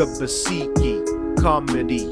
Basiki Comedy.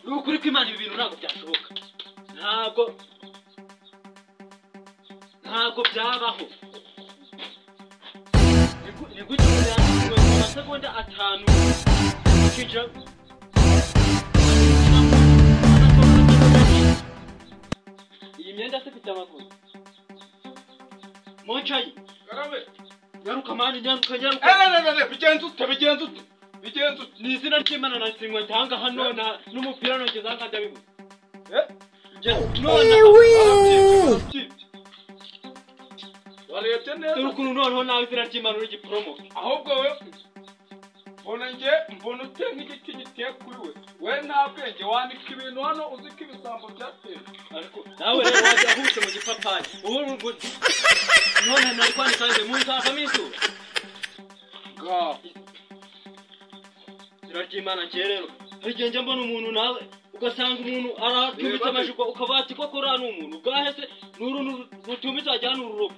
Nukuri ko Imana ibi bintu ntabwo byashoboka, ntabwo byabaho. Ni gute mu masegonda 5 ukinjira iyi myenda se ifite amaguru? Monchayi karabe nyaruka mani, nyaruka nyaruka. Bigenze ute bigenze ute bigenze ute? Ni izina ry'Imana nasinywe ntanga hano n'umupira nogeze aha ndabibuze. Warebye neza dore ukuntu noneho nawe izina ry'Imana uri giporomoke. Ahubwo we mbona nge mbona ute nk'igiti giteye kuri we, we nta bwenge wanika ibintu hano uzi ko ibisambo byateye. Ariko nawe rero wajya ahubutse mu gipapayi ubu none nari kwanika mu nzu havamo izuba. Izina ry'Imana ngiye rero hari igihe njya mbona umuntu nawe ugasanga umuntu aratumitse amajipo ukaba ati koko uriya ni umuntu ubwahe se ni uru rutumitse wagira ni ururobo.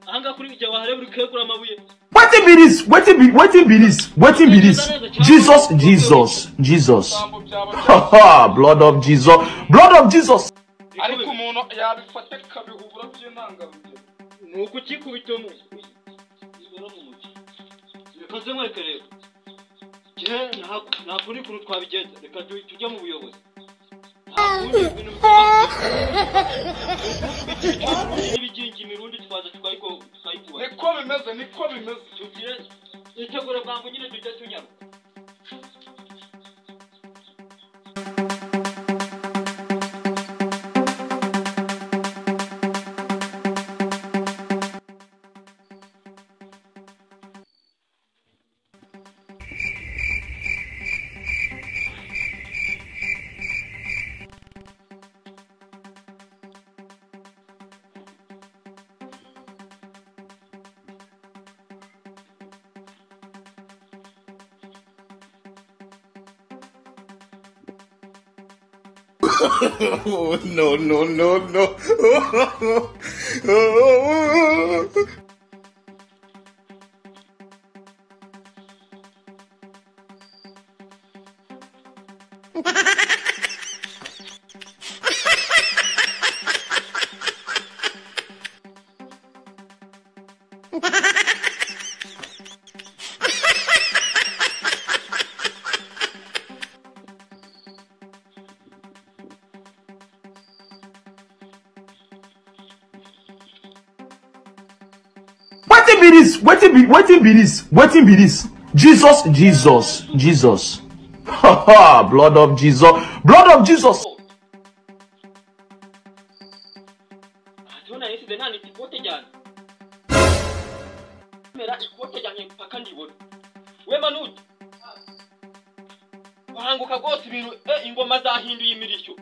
Ahangaha kuri igihe wahareba uri kwegura amabuye. Wetin be this? Wetin be wetin be this? Wetin be this? Jesus, Jesus, Jesus. Blood of Jesus. Blood of Jesus. Ariko umuntu yabifata akabihubura by'intangarugero. Ni ukukikubita mu ibero mu mugi. Reka nze nkwereke rero. Nta kundi kuntu twabigenza, reka tujye mu buyobozi. Nta kundi ibintu n'ibigingi imirundi twaza tukayikuba. Niko bimeze, niko bimeze. Tugire itegure bwangu nyine tujye tunyaruka. Oh, no, no, no, no. Wetin be this? Wetin be this? Wetin be this? Jesus, Jesus, Jesus. Blood of Jesus. Blood of Jesus. We Manuti wahanguka rwose ibintu ingoma zahinduye imirishyo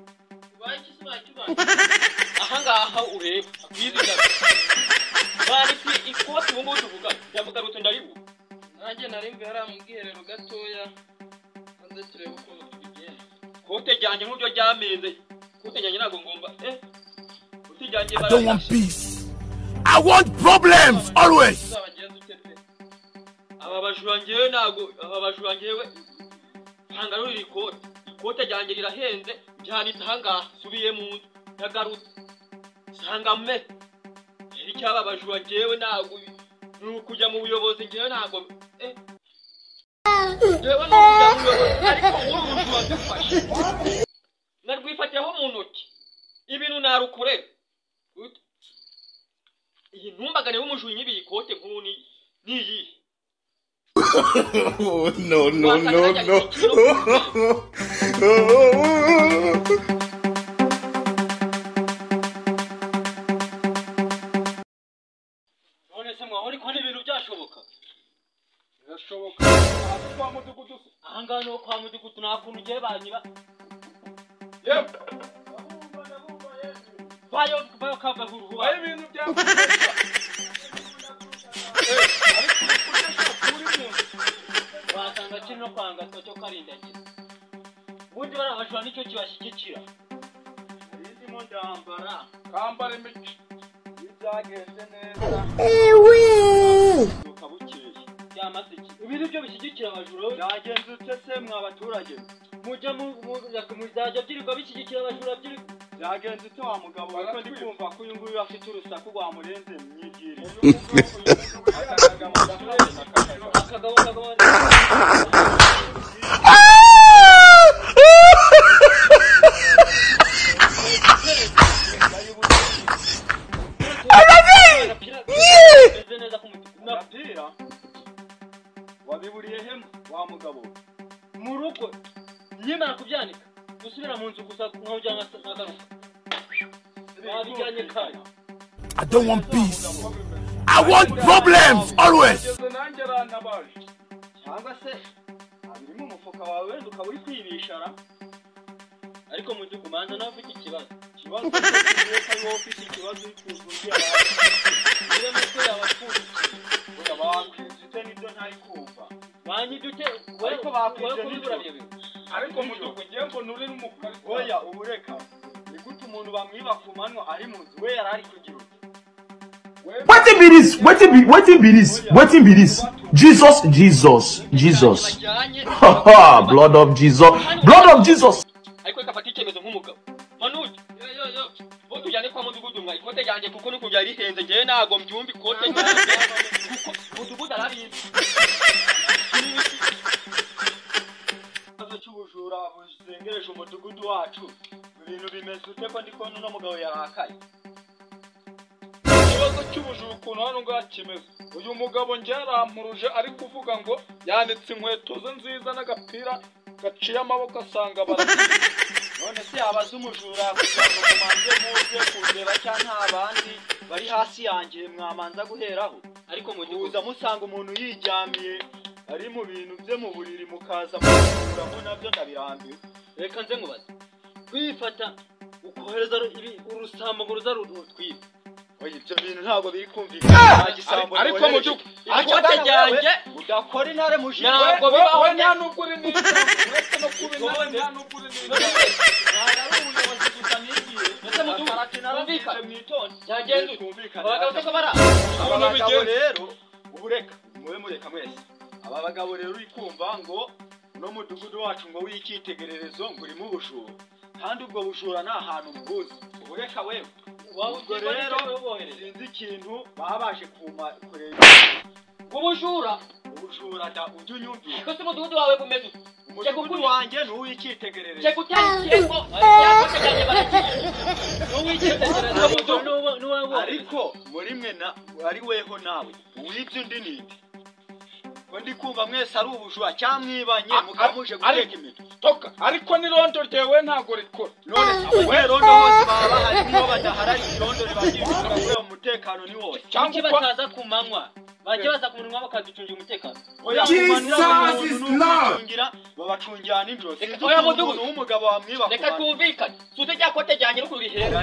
ahangaha ureba akwizigamye banditse ikoti ubu ngubu tuvuga ndamugarutse ndaribu nanjye nari mvuye hariya mu bwiherero gatoya hanze turebe ukuntu tubigenza kote ryanjye nk'uryo ryamenze kote ryanjye ntabwo ngomba kote ryanjye I don't want peace. I want problems always. uzabagenza ute pe aba bajura ngewe ntabwo aba bajura ngewe ntangarurira ikote ikote ryanjye rirahenze ryanitse ahangaha nsubiye mu nzu ndagarutse nsanga me icyo aba bajura ngewe ntabwo ni ukujya mu buyobozi ngewe ntabwo ngewe ni ukujya mu buyobozi ariko nk'uru rujura ndufashe narwifatiraho mu ntoki ibintu narukorera iyi ntumbagane w'umujura nyibiye ikote nk'ubu ni iyihe? No, no, no, no. None se mwaho ariko n'ibintu byashoboka birashoboka aha kwa mudugudu aha ngaha niho kwa mudugudu nta kuntu ugiye banyiba yewe bayo bayo kava huruhu aho ibintu byakoreshwa ariko uri mu nzu wasanga kiri no kwangatwa cyo karindagira ubundi bariya bajura nicyo kibashyigikira ndimo ndambara kambara imico ibyagenze neza nuka bukeye byamasiki ibi nibyo bishyigikira abajura byagenze ute se mwa baturage mujya muzajya byirirwa bishyigikira abajura byirirwa byagenze ute wa mugabo we ko ndi kumva ko uyu nguyu afite urusaku rwamurenze myigire akagabo kagabo meze neza k'umutuku agapira wabiburiye he wa mugabo mu rugo nkimara kubyanika gusubira mu nzu gusa nkongera nkagaruka babijyanye kare I don't want peace. I want problems always. ngeze nanjye arantabaje cyangwa se abiri mu mufuka wawe wenda ukaba uri kwibishara ariko mu gihugu manza nawe ufite ikibazo ikibazo cyose ko ari wowe ufite ikibazo uri kuza umbwira niba amatwi yawe apfundikiye oya bakwibye ute nibyo ntari kumva banyibye ute Ariko bakwibye wowe kubibura nijoro. byo ariko mudugudu ngiye mbona uri n'umukarito oya ubureka ni gute umuntu bamwiba ku manywa ari mu nzu we yari ari kugira ute Wetin be this? Wetin be this? Wetin be this? Jesus, Jesus, Jesus. bajyanye Blood of Jesus. Blood of Jesus. ariko reka afate icyemezo nk'umugabo manuke yo yo yo bo tujyane kwa mudugudu mwa ikote ryanjye kuko nuko ryari rihenze ngewe ntabwo mbyumva ikote ryanjye kuko mudugudu arabizi ikibazo cy'ubujura buzengereje umudugudu wacu ibintu bimeze ute ko ndi kubona uno mugabo yarakaye ikibazo cy'ubujura ukuntu hano ngaha kimeze uyu mugabo njye yarampuruje ari kuvuga ngo yanitse inkweto ze nziza n'agapira gaciye amaboko asanga baragiye none se yabaza umujura kugira ngo mumanze muze kundeba cyangwa nta bandi bari hasi yanjye mwamanza guheraho ariko mudugudu muza musanga umuntu yiryamiye ari mu bintu bye mu buriri mukaza mukuramo nabyo ndabirambiwe reka nze nkubaze kwifata ukohereza urusambo ngo ruza rutwiba oya ibyo bintu ntabwo biri kumvikana nta gisambo ariko nohereje. mudugudu ikote ryanjye udakora intare mu jisho Ntabwo we bibaho we nta nubwo uri n'ijambo uretse no kuba intare nta nubwo uri n'ijambo ntabwo ari ubuyobozi gusa nigiye Mbese mudugudu, Akarate narabize twumvikane. mwitonde Byagenze ute? Twumvikane. Abagabo se ko bara Aba Ukuntu bagabo bigenze. rero ubureka mube mureka mwese aba bagabo rero uri kumva ngo uno mudugudu wacu ngo w'icyitegererezo ngo urimo ubujura kandi ubwo bujura nta hantu mbuzi ubureka wewe Waba ubwo ubyibona rero icyo bohereza. sinzi ikintu baba baje kuma kureba ubujura ubujura da ujye unyumvira ariko se umudugudu wawe umeze ute umudugudu wanjye ni uw'icyitegererezo Cye gutera ikirego yakote ryanjye baragiye n'uw'icyitegererezo nawe. Ariko muri mwe na ari weho nawe uwibye undi ninde? Ko ndi kumva mwese ari ubujura cyamwibanye mukamuje guteka imitwe. Toka ariko nirondo ryewe ntago rikora. None we rondo hose baba bahari niyo badahara irondo ribagira ngo umutekano ni wose. Cyangwa bataza ku manywa bajye baza ku munwa bakaducungira umutekano. Jesus is Lord. Babacungira nijoro. Oya mudugudu w'umugabo wamwiba. Reka twumvikane. Suze rya kote ryanjye no kurihera.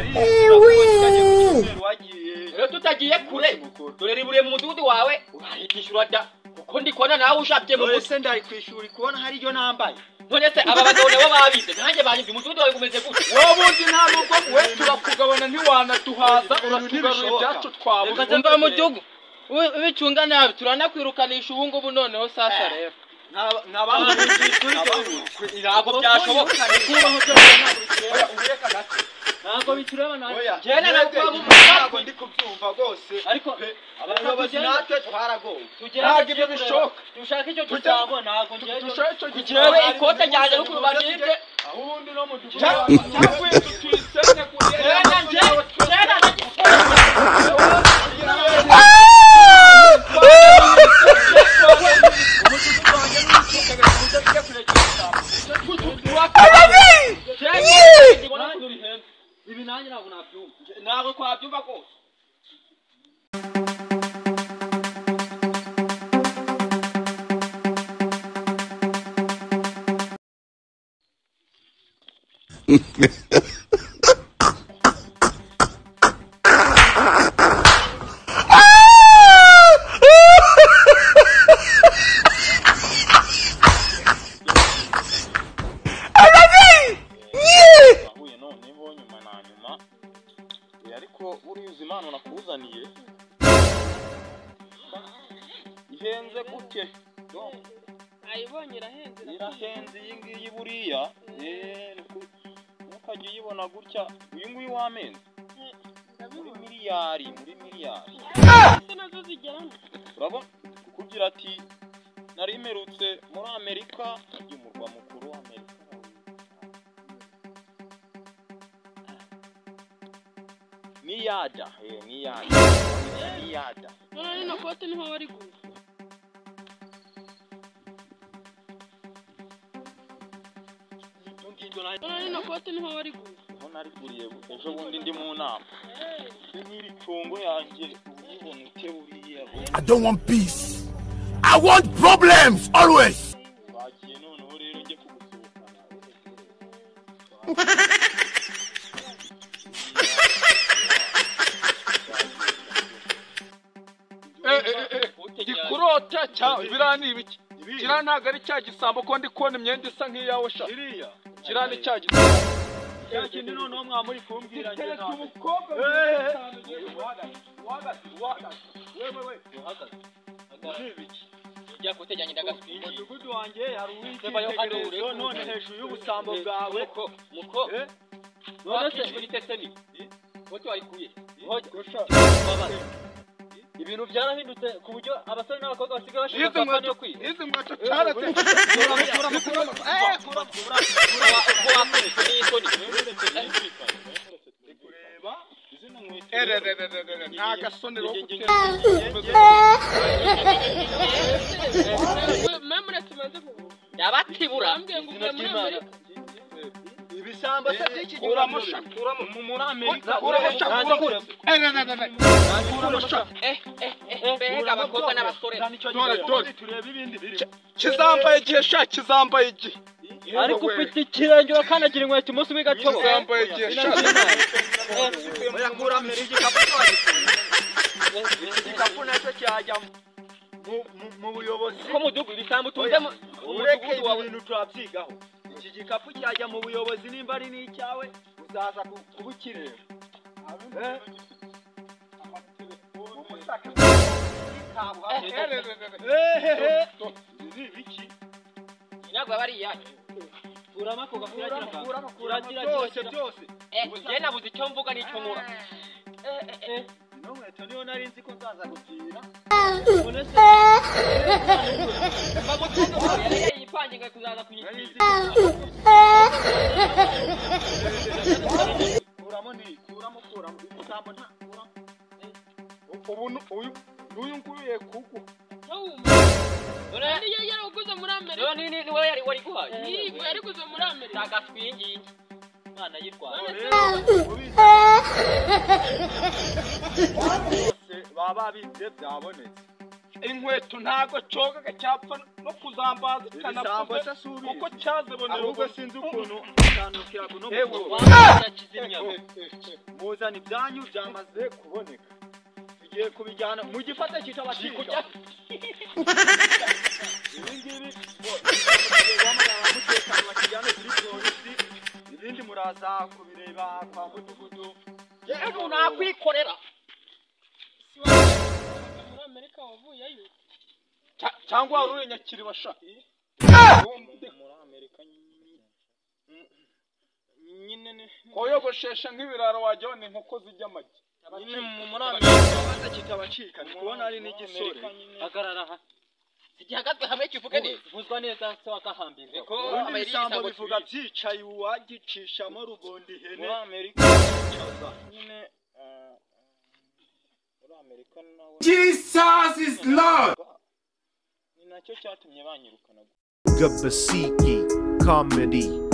Rero tutagiye kure. Dore riburiye mu mudugudu wawe urahitishura da. Kuko ndi kubona nawe ushabye mu mutwe. None ndari kwishuri kubona hari iryo nambaye. None se aba bagabo nabo babize nanjye banyibye umudugudu wawe gumeze gute? Wowe bundi nta nubwo we turakugabana ntiwanatuhaza uratugarura ibyacu twabuze. Umva mudugu ubicunga nabi turanakwirukanisha ubu ngubu noneho sasa rero. Ntabwo byashoboka. Ntabwo bitureba nawe. Jena ntabwo ndi kubyumva rwose. Ariko abayobozi natwe twaragowe. Ntabwo ibyo bishoboka. Dushaka icyo gisabo ntabwo ngiye. Dushaka icyo gisabo. Ikote ryanjye no kurubanyibwe. Ahundi no mudugudu. Cyangwa inzu tuyisenye kuri. Jena ibi nanjye ntabwo nabyumva. Ntabwo twabyumva rwose. Ariko buriya impano nakuzaniye ihenze gute? Ayibonye irahenze. Irahenze iyi ngiyi buriya. Ntukajye uyibona gutya. Uyu nguyu w'amenzi muri miliyari, muri miliyari. Urabona kukubwira ati nari mperutse muri Amerika, umurwa mukuru wa Amerika. Niyada, niyada, niyada. None ino kote niho bari gura. None ino kote niho bari gura. Niho nariguriye ejo bundi ndi mu nama. N'iri congo yanjye uyibona ute buriya. I don't want peace. I want problems always. Bagiye noneho rero njye kugusohokana. Ndikurota cya biriya ni ibiki? Kiriya ntabwo ari cya gisambo ko ndi kubona imyenda isa nk'iyawe sha. Kiriya ni cya gisambo. Cya kindi noneho mwamuri kumbwira njye ntabwo. Umukobwa Umudugudu wanjye hari uw'icyitegererezo none hejuru y'ubusambo bwawe. Muko none se uri kote warikuye. Ibintu byarahindutse ku buryo abasore n'abakobwa basigaye bashaka kampani yo kwiga. Izi nkweto cyarate. Nta gasonero ko gutera. Ndabatibura. Ibisambo se by'iki gihe kuramo sha, kuramo muri Amerika, kuramo sha, kuramo. Mbega abakobwa n'abasore. Dore turebe ibindi biri. Kizambaye igihe sha, kizambaye igihe. Ariko ufite ikirenge urakandagira inkweto umunsi umwe igatoboka. Kizambaye igihe sha. Oya kuramo igikapu igikapu nacyo cyajya mu buyobozi. Ko mudugudu ibisambo utunze mu ureke ibi bintu turabyigaho. Iki gikapu cyajya mu buyobozi nimba ari n'icyawe uzaza kubukireba. Ntabwo aba ari iyacu. Kuramo ako gapira Kuramo byose byose. Njye nabuze icyo mvuga n'icyo nkora. Ino nkweto niyo nari nzi ko nzaza gupfira. Yipange ngo kuzaza kunyitira. Kuramo ni kuramo kuramo ibisambo nta kuramo. Ubu uyu n'uyu nguyu yekugu. Kandi iyo yaraguze muri Amerika. Ni ni wowe yari wari guhaye. Yego, yariguze muri Amerika. Agaswingingi. Imana y'u Rwanda. Bose baba babibye byabonetse. Inkweto ntago cogaga cyapfa no kuzambaza Ibisambo ikanafuze se si ubizi. kuko cyazibonera. Ahubwo sinzi ukuntu utandukiraga uno Yewe. mukobwa. Kizimya. Muzana ibyanyu byamaze kuboneka. Tugiye kubijyana mu gifata kitabacika. Ibi ngibi ngo tugiye guhamagara abamutekano bakijyane kuri polisi, ibindi muraza kubireba kwa mudugudu. Yewe nakwikorera. Si wakoraga muri Amerika wavuyeyo. Cyangwa wari uri nyakiribasha. Muri Amerika nyine Koyogoshesha nk'ibiraro wajyaho ni inkoko zijya amagi. Nyine muri Amerika. Gifata kitabacika, ndi kubona ari n'igisore. Hagarara aha. Gihagazwe hamwe kivuge neza. Vuzwa neza se wakahambirwa. Ubundi ibisambo bivuga byicaye uwagicishamo rugondo ihene. Muri Amerika nyine muri Amerika nawe Jesus is Lord. Ni nacyo cyatumye banyirukana. Gabasiki Comedy.